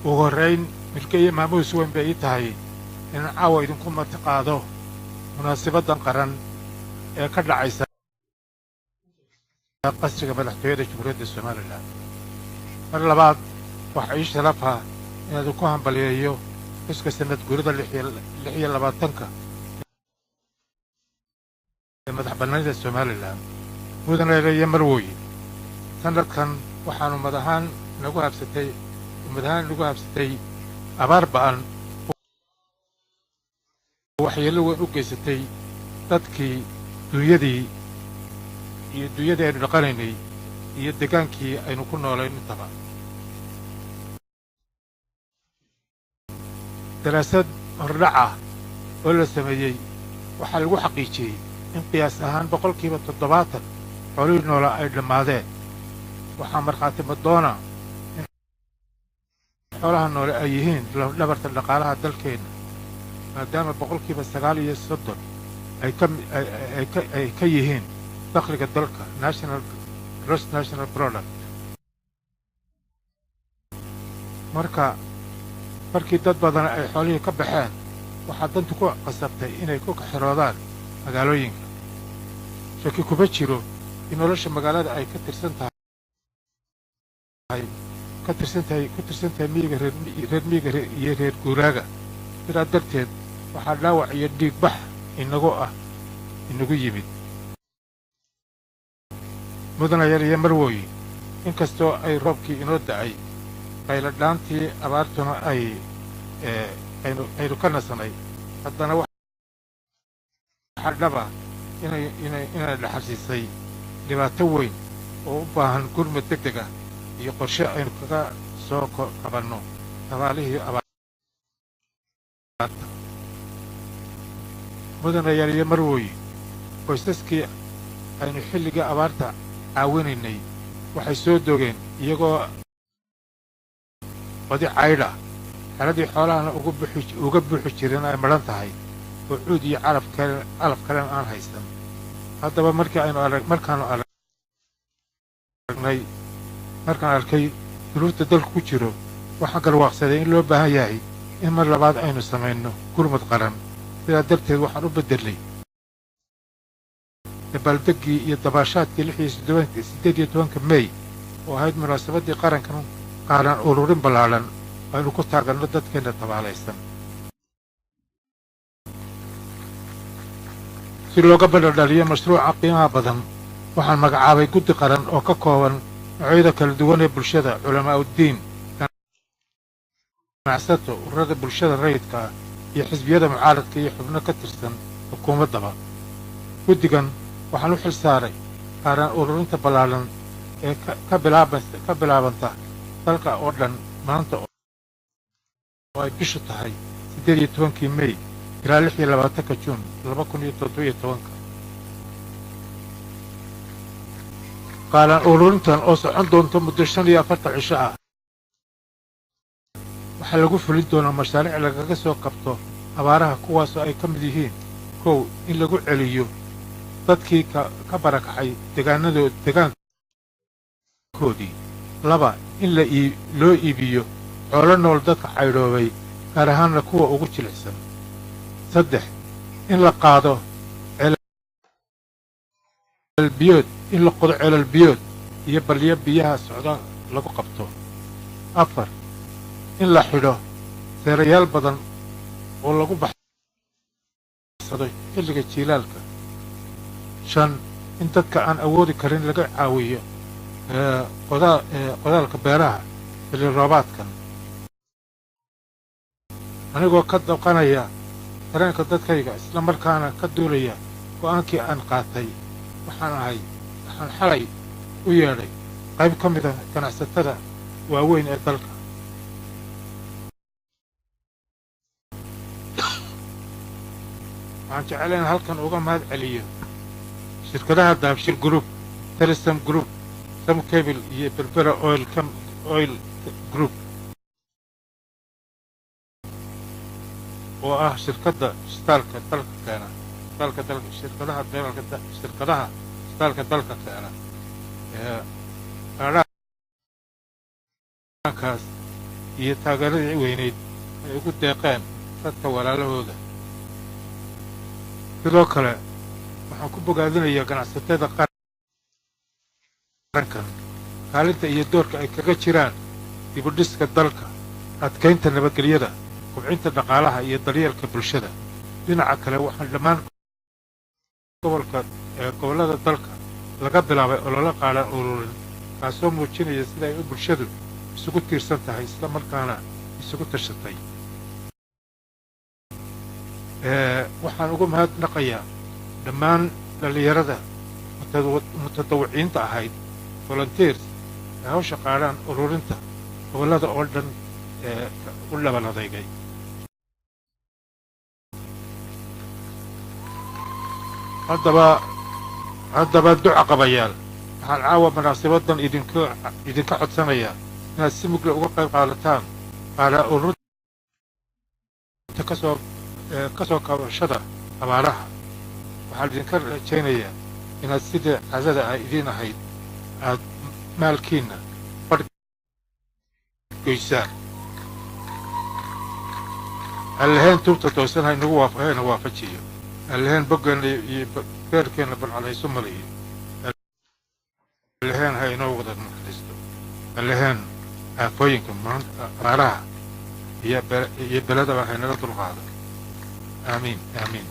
Ugu horrayn, milke iyo maamuus weyn bay ii tahay inaan caawa idinku martiqaado munaasabaddan qaran ee ka dhacaysa Qasriga Madaxtooyada Jamhuuriyadda Somaliland. Mar labaad, waxaa ii sharaf ah inaan idinku hambaliyeeyo xuska sanad guurida 26-ka ee madax bannaanida Somaliland. Mudanayaal iyo marwooyin, sanadkan waxaanu ummad ahaan nagu habsatay ummad ahaan nagu habsatay abaar ba'an oo waxyeello weyn u geysatay dadkii, dunyadii iyo dunyadii aynu dhaqanaynay iyo degaankii aynu ku noolayn intaba. Daraasad hordhac ah oo la sameeyey waxaa lagu xaqiijiyey in qiyaas ahaan 70% xoolihii noolaa ay dhammaadeen. Waxaa markhaati madoona in xoolaha noole ay yihiin lafdhabarta dhaqaalaha dalkeenna, maadaama 39% ay ka yihiin dakhliga dalka, national gross national product. Marka markii dad badan ay xoolihii ka baxeen, waxaa dantu ku qasabtay inay ku xiroodaan magaalooyinka. Shaki kuma jiro in nolosha magaalada ay ka tirsan tahay ka tirsan tahay ku tirsan tahay miyiga, reer miyiga iyo reer guuraaga. Sidaa darteed, waxaa dhaawac iyo dhiigbax inagu ah inagu yimid. Mudanayaal iyo marwooyin, inkastoo ay roobkii inoo da'ay, qayladhaantii abaartuna ay aynu ka nasanay, haddana waxaa dhaba inay dhaxalsiisay dhibaato weyn oo u baahan gurmad deg deg ah iyo qorshe aynu kaga soo kabanno tabaalihii abaarta. Mudanayaal iyo marwooyin, qoysaskii aynu xilligii abaarta caawinaynay waxay soo dogeen iyagoo badi caydha, xeradii xoolahana uga buuxi jireen ay madhan tahay oo cuud iyo calaf kale calaf kalena aan haysan. Haddaba, markii aynu arag markaanu aragnay markaan arkay duruufta dalku ku jiro, waxaan garwaaqsaday in loo baahan yahay in mar labaad aynu samayno gurmad qaran. Sidaa darteed, waxaan u beddelay dabaaldeggii iyo dabaashaadkii 18-ka Mey oo ahayd munaasabaddii qarankan qaaran ururin ballaadhan aynu ku taaganno dadkeenna tabaalaysan. Si looga badhadhaliyo mashruuca qiimaha badan, waxaan magacaabay guddi qaran oo ka kooban noocyada kala duwan ee bulshada, culamaa'uddiin, ganacsato, ururada bulshada rayidka ah iyo xisbiyada mucaaradka iyo xubno ka tirsan xukuumaddaba. Guddigan waxaan u xil saaray qaaraan ururinta ballaadhan ee ka bilaabanta dalka oo dhan maanta oo ay bishu tahay 18-kii Mey ilaa 26-ka Juun 2017-ka. Qaalaan ururintan oo socon doonta muddo 45 cisho ah waxaa lagu fulin doonaa mashaariic lagaga soo kabto abaaraha, kuwaasoo ay ka mid yihiin: 1, in lagu celiyo dadkii ka barakacay degaanadood degaankoodii; 2, in loo iibiyo xoolo nool dadka caydhoobay, gaar ahaanna kuwa ugu jilicsan; 3, in la qaado ceelbiyood in la qodo ceelal biyood iyo balyo biyaha socda lagu qabto; 4, in la xidho seerayaal badan oo lagu baxsado xilliga jiilaalka; 5, in dadka aan awoodi karin laga caawiyo qodaalka beeraha xilli roobaadkan. Anigoo ka damqanaya dareenka dadkayga, isla markaana ka duulaya go'aankii aan qaatay, waxaan xalay u yeedhay qayb ka mida ganacsatada waaweyn ee dalka. Waxaan jeclay in halkan uga mahad celiyo shirkadaha Dahabshiil Group, Telesom Group, Somcable iyo Berbera Oil Group, oo ah shirkadda shidaalka dalka keena shidaalka dalka shirkadaha dalka shirkadaha shidaalka dalka keena. Qaadhaankaas Iyo taageeradii weyneyd ay ugu deeqeen dadka walaalahooda. Sidoo kale, waxaan ku bogaadinayaa ganacsatada qarankan kaalinta iyo doorka ay kaga jiraan dibudhiska dalka, adkaynta nabadgelyada, kobcinta dhaqaalaha iyo daryeelka bulshada. Dhinaca kale, waxaan dhammaan gobolka gobollada dalka laga bilaabay olole qaadhaan ururin, kaasoo muujinaya sida ay u bulshadu isugu tiirsan tahay, isla markaana isugu tashatay. Waxaan uga mahadnaqayaa dhammaan dhallinyarada mutadawiciinta ahayd, volunteers, ee hawsha qaadhaan ururinta gobollada oo dhan ee u dhaban adeygay. Haddaba, duca qabayaal, waxaan caawa munaasibadan idinka codsanayaa inaad si mugla uga qayb qaadataan qaadhaan ururinta kasoo kabashada abaaraha. Waxaan idinka rajaynayaa inaad sidii caadada ah idiin ahayd aad maalkiinna badh goysaan. Allaheen tuubta toosan ha inagu hayna waafajiyo. Allaheen boggeenna iyo beerkeenna balcad haysu maliyo. Allaheen ha inoo wada naxariisto. Allaheen aafooyinka maanta, abaaraha iyo beladaba haynala dulqaado. Aamiin, aamiin.